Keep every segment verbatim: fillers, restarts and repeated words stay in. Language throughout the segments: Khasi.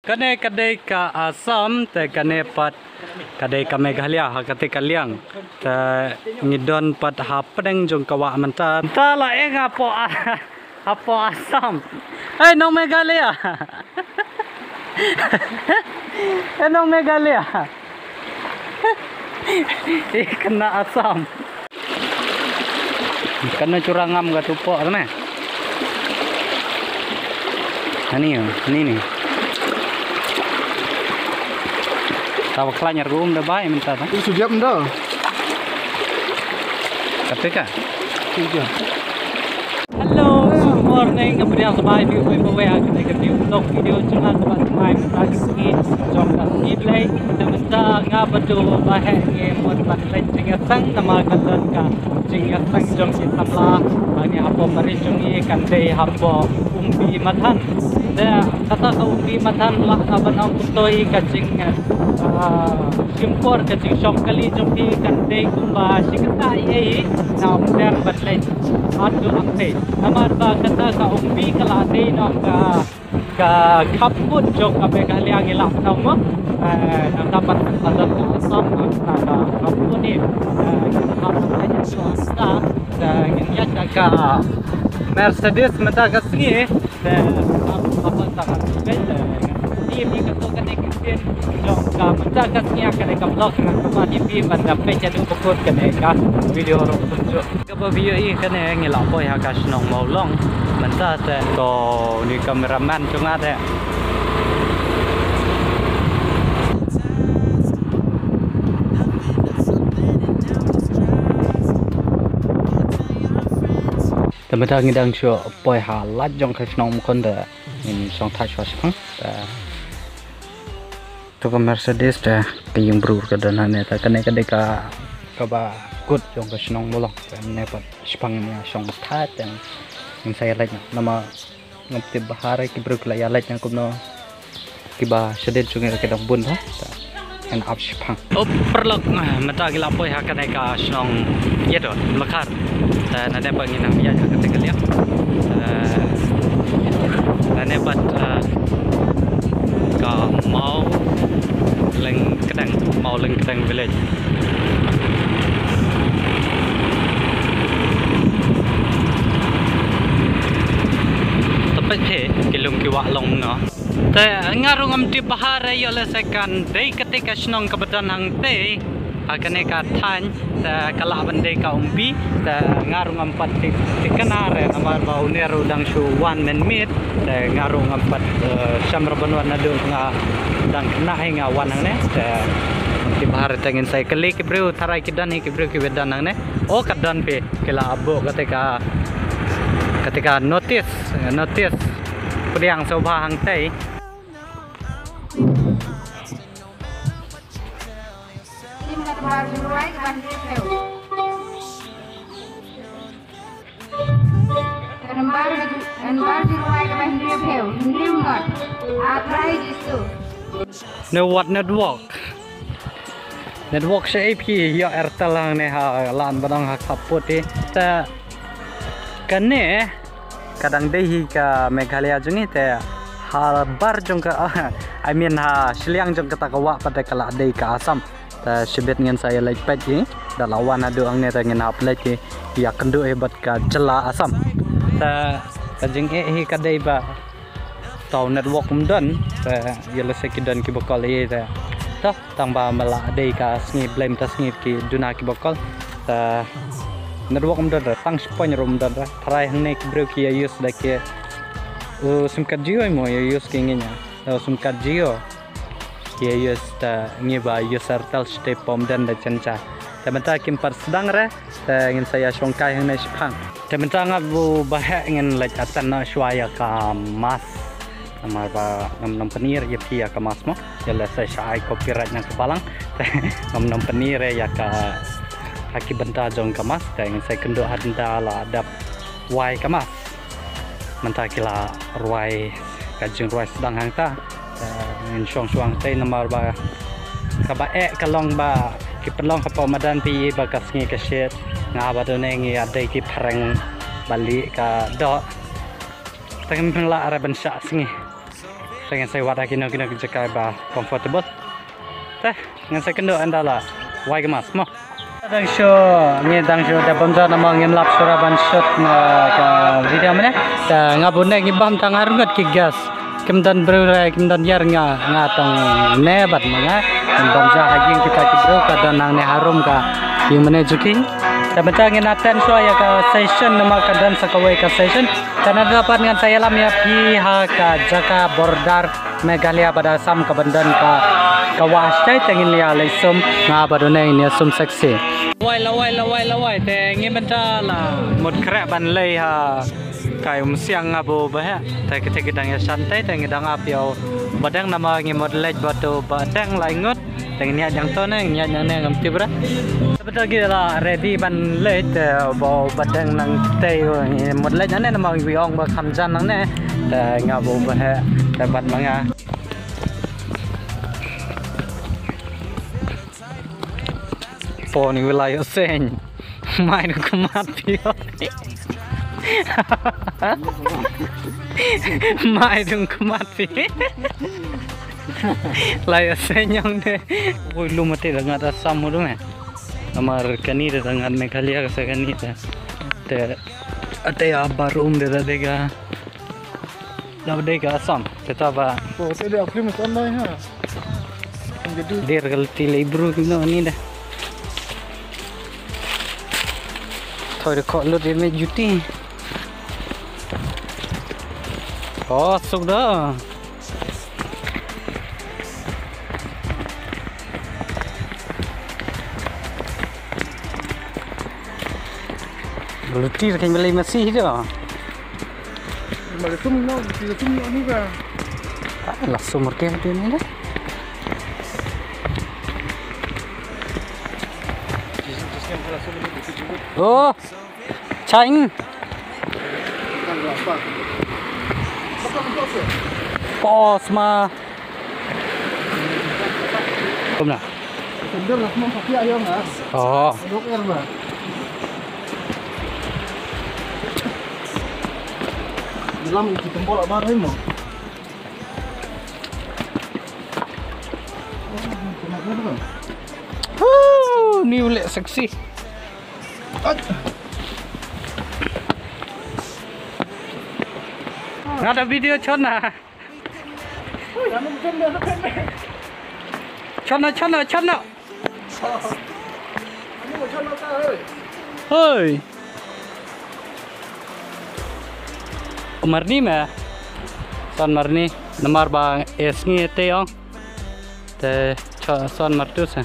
Kane ka dei ka Assam, te kane pat ka dei ka Meghalaya, ha kata ka liang. Te ngi don pat ha pdeng jong ka wah mynta. Mynta la eng hapoh, hapoh Assam. Hei, nong Meghalaya. Hei, nong Meghalaya. Eh, kane Assam. Kane chura ngam ka tupo, ne? Ani, ani ni. Tawa klanyar gum da bai mynta ta. Itu sujab ndo. Kata ka? Sujab. Hello, good morning. Nga pdiang sbai phi phi phi ka ka vlog video jong nga ka ba mai mynta ka sngi jong ka sngi Blei. Te mynta nga ba tu ba heh ngi mut ban leit jingïaseng namar ka don ka jingïaseng jong ki samla. Ba ngi hapoh parish jong ngi kan dei hapoh Umbi Mathan. Te kata ka Umbi Mathan la nga ban ong kumtoi ka jing, ah, shim por ka jingshong kali jong phi kan dei kumba shi kynta ei ei na ym ter ban leit. Haduh hangtei. Namar ba kata ka Umbi ka la dei noh ka, ka khappud jong ka Meghalaya ngi lah ban ong mo. Eh, nangta pat ka don ka Assam, nangta ka khappud ni. Eh, kita hap hap aja so asta. Eh, ngin ïa ka, ka Mercedes mynta ka sngi. Eh, hap hap ta ka sngi. Eh, ni ni ka to ka ne ki tin jong ka mynta ka sngi ka ne ka vlog ngan ka ba ni pi ban da pe ja du ka kut ka ne ka video ro. Kaba phi ïohi kane ngi la poi ha ka shnong Mawlong. Mynta te ko ni cameraman jong nga te. Te mynta ngi dang shu poi ha lad jong ka shnong Mawlong te ngin shong thait shuwa shipang. Te to ka Mercedes te ka ïing briew ka don hangne te kane ka dei ka kaba kut jong ka shnong Mawlong. Te ne pat shipang ngi shong thait te ngin sa ïa leit noh. Namar ngam tip bha re ki briew ki la ïa leit noh kumno kiba shadien jong ngi ki dang bun bha. Te ngin ap shipang. Up paralok, ah, mynta ngi la poi ha kane ka shnong ïa to Mlakhar. Te nane pat ngi nang ïa ka te ka liang. Te nane pat, ah, ka Mawlyngkdeng, Mawlyngkdeng village. Te peit phi ki lum ki wah long no. Te nga ruh ngam tip bha re ïoh lehse kan dei kata ka shnong kaba don hangtei. Ha kane ka thaiñ te ka lah ban dei ka Umbi te nga ruh ngam pat tip thikna re namar ba une ruh dang shu wan mynmiet te nga ruh ngam pat, eh, sham ruh ban wan naduh nga dang khynnah hi nga wan hangne te ngam tip bha re te ngin sa ïa kylli ki briew tharai ki don hi ki briew kiba don hangne. O ka don phi ki la buh kata ka, kata ka notice, notice. Pdiang sngewbha hangtei. Lim kat bar jurwai ka ban dep heu. Kan bar, kan bar jurwai ka ban dep heu. Lim kat. Atrai jisu. Ne wat network. Network sha A P ïa Airtel hangne ha lan badang ha khappud te. Te kane ka dang dei hi ka Meghalaya jong ngi te ha bar jong ka, I mean ha shiliang jong kata ka wah pat te ka la dei ka Assam. Te shibit ngin sa ïa leit peit hi da la wan haduh hangne te ngin hap leit hi ïa kynduh hi bad ka jylla Assam. Te ka jingeh hi ka dei ba to network um don te ïa lehse ki don kiba call hi te. To tang ba ma la dei ka sngi Blei mynta sngi ki duna kiba call. Te network um don re tang shi point ruh um don re. Tharai hangne ki briew ki ïa use da ki, u sim card Jio mo ïa use ki ngin ïa, u sim card Jio ki ïa use da ngi ba use Airtel shi te pom don da chen cha. Te mynta kim pat sdang re. Te ngin sa ïa shong kai hangne shipang. Te mynta nga bu ba heh ngin leit atan noh shuwa ïa ka mass. Namar ba ngam nang pynïar ïa phi ïa ka mass mo. Ïa lehse sha ai copyright na ka balang. Te ngam nang pynïar ïa ka ha ki bynta jong ka mass. Te ngin sa ïakynduh hadien da la dep wai ka mass. Mynta ki la rwai ka jingrwai sdang hangta. Eh, ngin shong shuwa hangtei namar ba kaba eh ka long ba ki pynlong hapoh madan phi ba ka sngi ka shit. Nga ba dune ngi ïa dei ki phareng ba lieh ka doh. Te ngim lah re ban shah sngi. Te ngan sa wad ha kino kino ki jaka ba comfortable. Te ngan sa kynduh ynda la wai ka mask mo. Dang shu, ngi dang shu da bam ja namar ngim lap shuwa ban shoot nga ka video mynne. Te nga bun ne ngi bam tang arngut ki guest. Kim don briew re, kim don ïar, nga, nga tang ne bad ma nga. Ngim bam ja ha ïing kita ki briew ka don hangne harum ka ïing mynne juki. Te mynta ngin attend shuwa ïa ka session namar ka don sa kawei ka session. Te nangta pat ngan sa ïalam ïa phi ha ka jaka border Meghalaya bad Assam ka ban don ka, ka wah stai te ngin ïa leit sum, nga bad une ngin ïa sum sexy. Lawei, lawei, lawei, lawei, te ngi mynta la mut khreh ban leit ha kai Umsiang nga bo ba he. Te kita ki dang ïa shan te, te ngi dang ap ïa u Badeng namar ngi mut leit bad u Badeng lai ngut. Te ngi ïa jang to ne, ngi ïa jang ne ngam tip re. Te mynta ngi la ready ban leit, te ba u Badeng nang tei, ngi mut leit ne namar ngi ong ba kham jan nangne. Te nga bo ba he, te bad ma nga. Pon ngi wilai o seng. Mai dong kemat phi. Mai dong kemat phi. Lai o seng ong de. Oi, lum ate da ngat Assam mo dong eh. Amar kani da ngat Meghalaya ka sa kani da. Te ate a barum de da dega. Naba dei ka Assam, kita ba. Oh, te dei a film Assam dai ha. Jadi der kal ti lei bru kino ni da. Thoi de kok lut de me juti. Oh, suk da. Luti kan beli masih tu. Beli tu minum, beli tu minum ni kan. Langsung merti tu ni dah. Oh, chain. Pos ma. Kumna. Sender lah semua pakai ayam lah. Oh. Dok air lah. Dalam itu tempol apa ni mo? Huh, ni ulek seksi. Nga da video chon na. Chon na, chon na, chon na. Hoi. Marni me. Son marni. Namar ba es ngi te ong. Te cho son martus eh.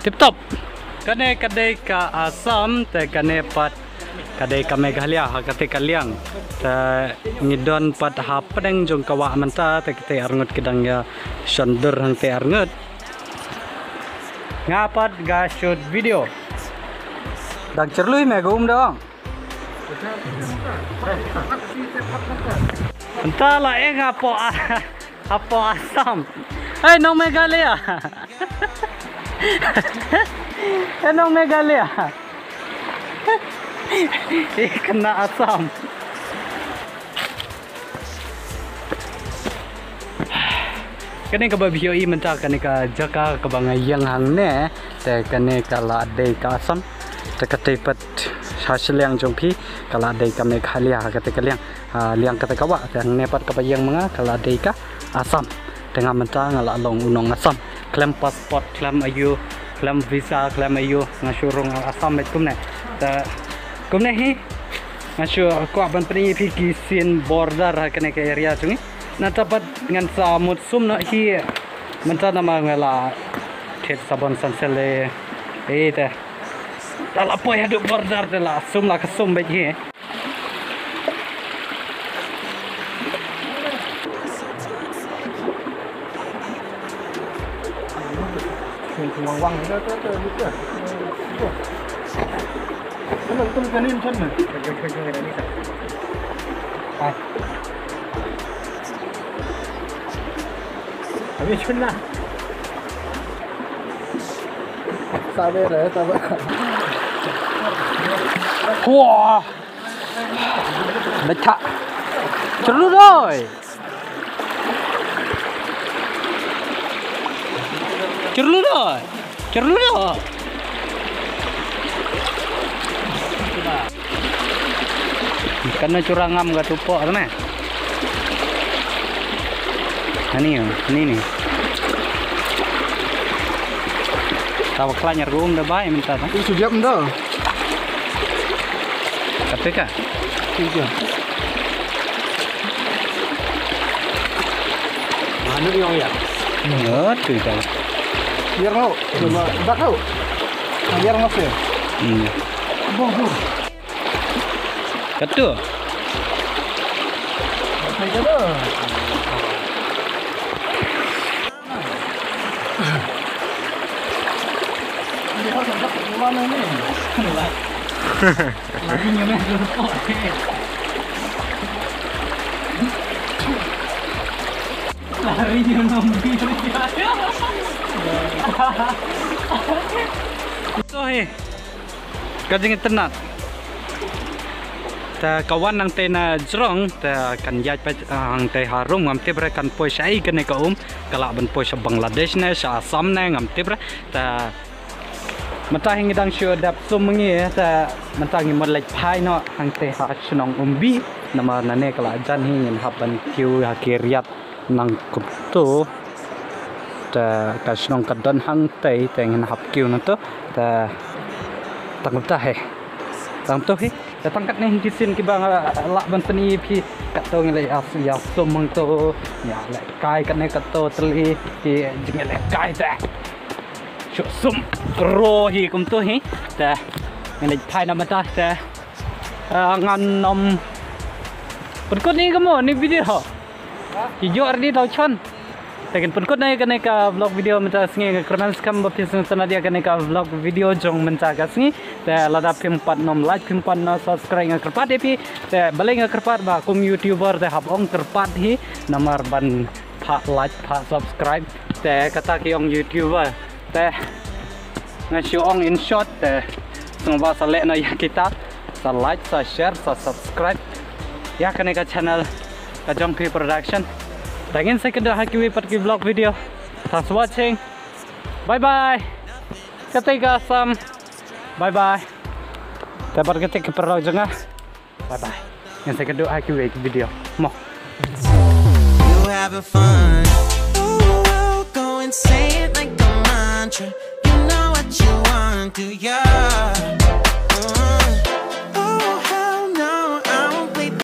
Tip top. Kane ka dei ka Assam te kane pat ka dei ka Meghalaya ha kate ka liang. Te ngi don pat ha pdeng jong ka wah mynta te kite arngut ki dang ïa shon dur hangte arngut. Nga pat ga shoot video. Dang cherlui me ga um dong. Mynta la eng hapoh, hapoh Assam. Hei nong Meghalaya. Hei nong Meghalaya. Eh kena Assam. Kane kaba phi ïohi mynta kane ka jaka kaba nga ïeng hangne te kane ka la dei ka Assam. Te kata pat ha shiliang jong phi ka la dei ka Meghalaya ha kata ka liang. Ha liang kata ka wah te hangne pat kaba ïeng ma nga ka la dei ka Assam. Te nga mynta nga la long u nong Assam. Khlem passport, khlem aïu, khlem visa, khlem aïu, nga shu rung Assam beit kumne. Te kumne hi nga shu kwah ban pyni ïa phi ki sien border ha kane ka area jong ngi. Nangta pat ngan sa mut sum noh hi mynta namar nga la thied sabon san sel eh. Ei te. Te la poi haduh border te la sum la ka sum beit hi. Wah. Beit tha. Cherlu doi. Churlu do. Churlu do. Kan na chura ngam ka tupo na. Ani, ani ni. Tawa klanyar gum da bai minta ta. Itu sujab ndo. Kata ka? Tiga. Mana yang ya? Ya, tu ka. Biar kau, coba, tak kau. Biar ngasih. Iya. Boh, boh. Katu. Apa itu tu? Lari nyelam. Sorry. Ka jingitynnad. Te ka wan nangtei na jrong, te kan ïaid pat, ah, hangtei harum, ngam tip re kan poi sha ei kane ka um, ka lah ban poi sha Bangladesh ne, sha Assam ne, ngam tip re. Te mynta hi ngi dang shu dep sum ngi, te mynta ngi mut leit phai noh hangtei ha shnong Umbi, namar nane ka la jan hi ngin hap ban kiew ha ki riat nang kumto. Te ka shnong ka don hangtei te ngin hap kiew nangto. Te tang kumta hi. Tang to hi. Te tang katne hi ki sien kiba nga lah ban pyni ïa phi. Kato ngi leh ïa sum hangto. Ïa lehkai katne kato tylli ki jinglehkai te. Shu sum ro hi kumto hi. Te ngi leit phai na mynta te. Ah, ngan ym pynkut ni ka mo ni video ho. Ki jor di tau chon. Te ngin pynkut na kane ka vlog video mynta sngi, nga kyrmen skhem ba phi sngewtynnad ïa kane ka vlog video jong mynta ka sngi. Te lada phim pat nym like, phim pat nym subscribe, nga kyrpad ïa phi. Te balei nga kyrpad ba kum YouTuber te hap ong kyrpad hi namar ban pha like, pha subscribe. Te kata ki ong YouTuber. Te nga shu ong in short te sngewbha sa leh noh ïa kita, sa like, sa share, sa subscribe ïa kane ka channel ka Jongphi Production. Te ngin sa ïakynduh ha kiwei pat ki vlog video. Thanks for watching. Bye bye. Kata ka Assam. Bye bye. Te pat kata ki paralok jong nga. Bye bye. Ngin sa ïakynduh ha kiwei ki video. Mo. You having fun? Ooh, go and say it like a mantra. You know what you want, do ya? Ooh.